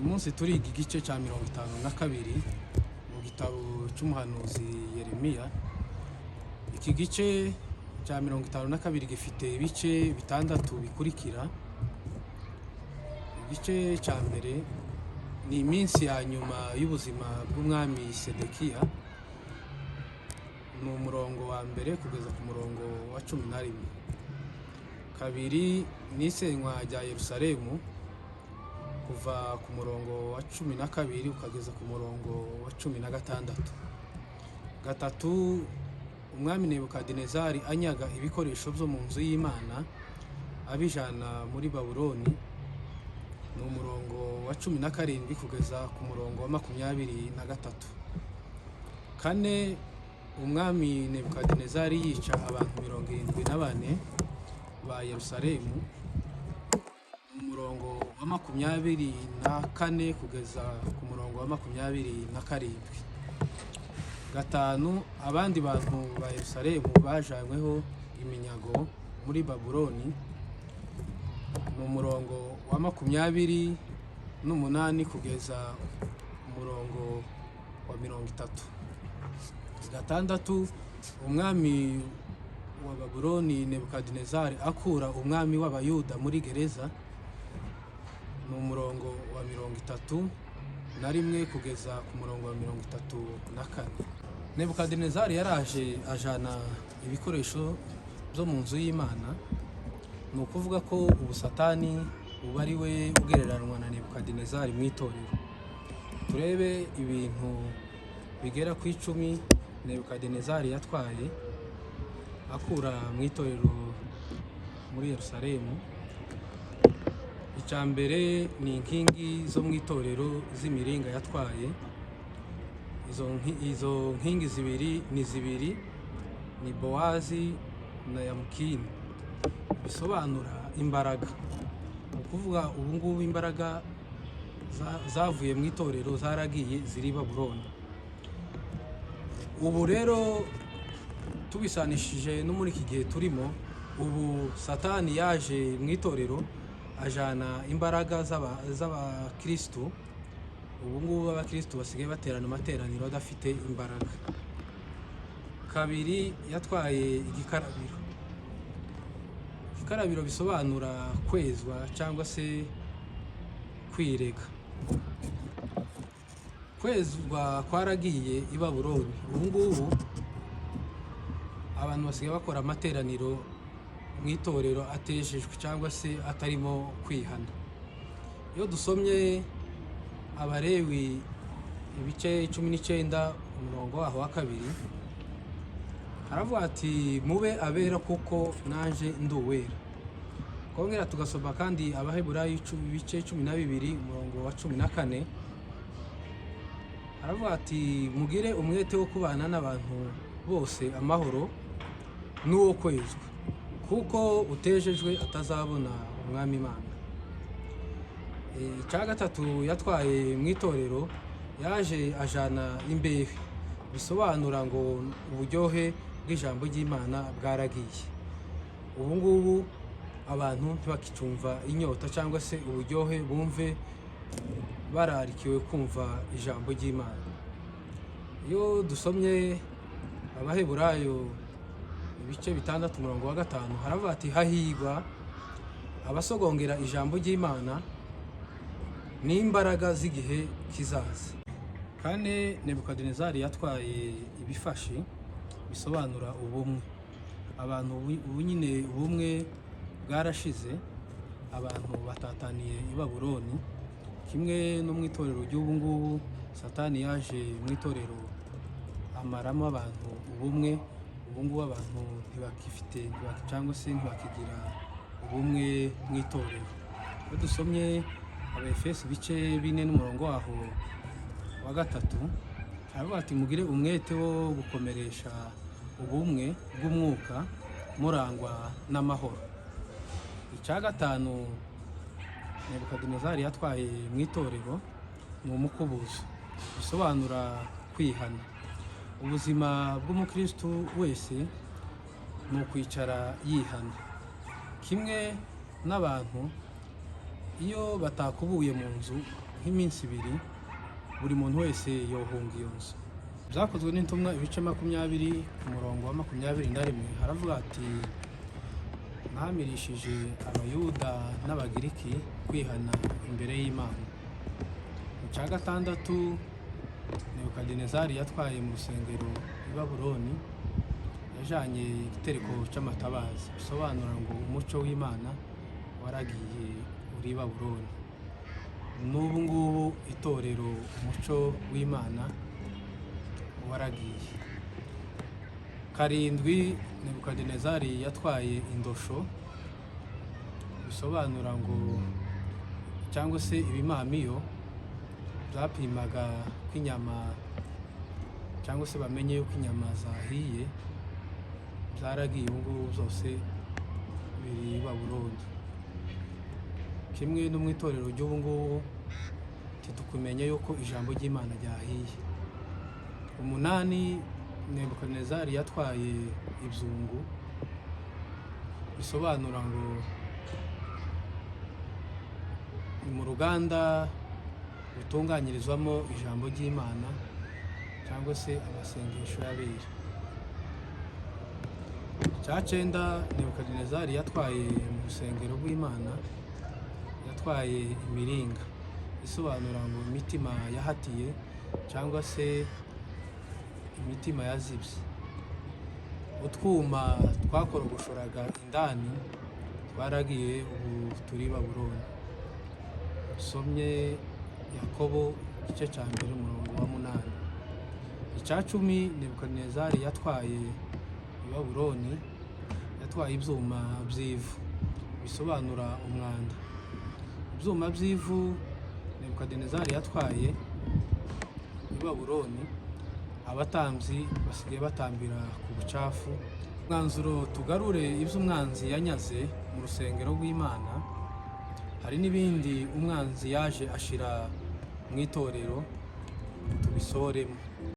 Uyu munsi turiga igice cya 52 mu gitabo cy'umuhanuzi Yeremiya. Iki gice cya 52 gifite ibice bitandatu bikurikira. Igice cya mbere ni iminsi ya nyuma y'ubuzima bw'umwami Sedekiya, ni umurongo wa mbere kugeza ku murongo wa 11. Kabiri ni isenywa rya Yerusalemu, kuva ku murongo wa 12 ukageza ku murongo wa 16. Gatatu, umwami Nebukadinezari anyaga ibikoresho byo mu nzu y'Imana abijana muri Babuloni, ni umurongo wa 17 kugeza ku murongo wa 23. Kane, umwami Nebukadinezari yica abantu 74 ba Yerusalemu, ni umurongo wa 24 kugeza ku murongo wa 27. Gatanu, abandi bantu ba Yerusalemu bajanyweho iminyago muri Babuloni, ni umurongo wa 28 kugeza umurongo wa 30. Gatandatu, umwami wa Babuloni Nebukadinezari akura umwami w'Abayuda muri gereza, ni umurongo wa 31 kugeza ku murongo wa 34. Nebukadinezari yaraje ajana ibikoresho byo mu nzu y'Imana, ni ukuvuga ko ubu Satani ubu ari we ugereranwa na Nebukadinezari mu itorero. Turebe ibintu bigera ku 10 Nebukadinezari yatwaye akura mu itorero muri Yerusalemu. Icya mbere ni inkingi zo mu itorero z'imiringa yatwaye. Izo nkingi zibiri ni zibiri, ni Bowazi na Yamukini, bisobanura imbaraga. Ni ukuvuga ubu ngubu imbaraga zavuye mu itorero zaragiye ziri i Babuloni. Ubu rero tubisanishije no muri iki gihe turimo, ubu Satani yaje mu itorero ajana imbaraga z'abakristu. Ubu ngubu abakristu basigaye baterana amateraniro adafite imbaraga. Kabiri, yatwaye igikarabiro. Igikarabiro bisobanura kwezwa cyangwa se kwirega. Kwezwa kwaragiye i Babuloni. Ubu ngubu abantu basigaye bakora amateraniro mu itorero atejejwe cyangwa se atarimo kwihana. Iyo dusomye Abalewi ibice 19 umurongo waho wa 2, haravuga ati: "Mube abera kuko naje ndi uwera." Kongera tugasoma kandi Abaheburayo ibice 12 umurongo wa 14, haravuga ati: "Mugire umwete wo kubana n'abantu bose amahoro n'uwo kwezwa, kuko utejejwe atazabona umwami Imana." Icya gatatu yatwaye mu itorero, yaje ajana imbehe, bisobanura ngo uburyohe bw'ijambo ry'Imana bwaragiye. Ubu ngubu abantu ntibakicumva inyota cyangwa se uburyohe, bumve bararikiwe kumva ijambo ry'Imana. Iyo dusomye Abaheburayo ibice 6 umurongo wa 5, haravuga ati: "Hahigwa abasogongera ijambo ry'Imana n'imbaraga z'igihe kizaza." Kane, Nebukadinezari yatwaye ibifashi, bisobanura ubumwe. Abantu ubu nyine ubumwe bwarashize, abantu batataniye i Babuloni. Kimwe no mu itorero ry'ubu ngubu, Satani yaje mu itorero amaramo abantu ubumwe. Ubu ngubu abantu ntibakifite cyangwa se ntibakigira ubumwe mu itorero. Iyo dusomye Abaefesi ibice 4 n'umurongo waho wa 3, haravuga ati: "Mugire umwete wo gukomeresha ubumwe bw'umwuka murangwa n'amahoro." Icya gatanu Nebukadinezari yatwaye mu itorero ni umukubuzo, bisobanura kwihana. Ubuzima bw'umukristu wese ni ukwicara yihana. Kimwe n'abantu iyo batakubuye mu nzu. nk'iminsi 2, buri muntu wese yohunga iyo nzu. Byakozwe n'Intumwa ibice 20 ku murongo wa 21 haravuga ati: "Nahamirishije Abayuda n'Abagiriki kwihana imbere y'Imana." Mu cya gatandatu, Nebukadinezari yatwaye mu rusengero i Babuloni, yajanye igitereko cy'amatabaza, bisobanura ngo umuco w'Imana waragiye uri i Babuloni. N'ubu ngubu itorero, umuco w'Imana waragiye. Karindwi, Nebukadinezari yatwaye indosho, bisobanura ngo cyangwa se ibimamiyo byapimaga ko inyama, cyangwa se bamenye yuko inyama zahiye, byaragiye. Ubu ngubu byose biri i Babuloni. Kimwe no mu itorero ry'ubu ngubu, ntitukumenya yuko ijambo ry'Imana ryahiye. Umunani, Nebukadinezari yatwaye ibyungu, bisobanura ngo ni mu ruganda rutunganyirizwamo ijambo ry'Imana cyangwa se amasengesho y'abera. Icya cyenda, Nebukadinezari yatwaye mu rusengero rw'Imana, yatwaye imiringa, isobanura ngo imitima yahatiye cyangwa se imitima yazibye. Utwuma twakorogoshoraga indani twaragiye, ubu turi i Babuloni. Usomye Yakobo igice cya 1 umurongo wa 8. Icya 10, Nebukadinezari yatwaye i Babuloni, yatwaye ibyuma by'ivu, bisobanura umwanda. Ibyuma by'ivu Nebukadinezari yatwaye i Babuloni, abatambyi basigaye batambira ku bucafu. Umwanzuro: tugarure ibyo umwanzi yanyaze mu rusengero rw'Imana. Hari n'ibindi umwanzi yaje ashira mu itorero, tubisoremo.